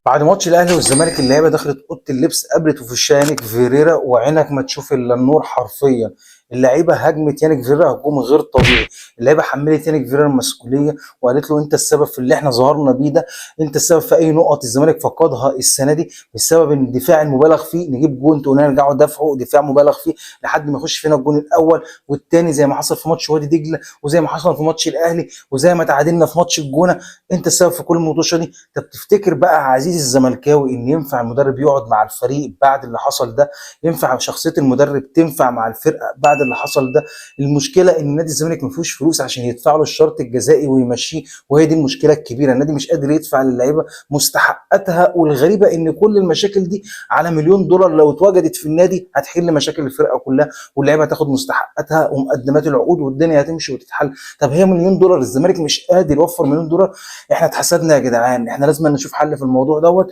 بعد ماتش الاهلي والزمالك اللعيبة دخلت اوضة اللبس، قابلت وفي وشها يانيك فيريرا، وعينك ما تشوف الا النور. حرفيا اللعيبة هاجمت يانيك فيريرا هجوم غير طبيعي. اللعيبة حملت يانيك فيريرا المسؤولية وقالت له انت السبب في اللي احنا ظهرنا بيه ده، انت السبب في اي نقط الزمالك فقدها السنة دي، بسبب ان الدفاع المبالغ فيه. نجيب جون تقول نرجعوا دافعوا دفاع مبالغ فيه لحد ما يخش فينا الجون الاول والثاني، زي ما حصل في ماتش وادي دجله، وزي ما حصل في ماتش الاهلي، وزي ما تعادلنا في ماتش الجونه. انت السبب في كل الموضوع دي. طب تفتكر بقى عزيزي الزملكاوي ان ينفع المدرب يقعد مع الفريق بعد اللي حصل ده؟ ينفع شخصية المدرب تنفع مع الفرقة بعد اللي حصل ده؟ المشكلة ان نادي الزمالك ما فيهوش فلوس عشان يدفع له الشرط الجزائي ويمشيه، وهي دي المشكلة الكبيره. النادي مش قادر يدفع للعيبة مستحقاتها، والغريبة ان كل المشاكل دي على مليون دولار لو اتوجدت في النادي هتحل مشاكل الفرقة كلها، واللعيبة هتاخد مستحقاتها ومقدمات العقود والدنيا هتمشي وتتحل. طب هي مليون دولار، الزمالك مش قادر يوفر مليون دولار. احنا اتحسدنا يا جدعان، احنا لازم نشوف حل في الموضوع دوت.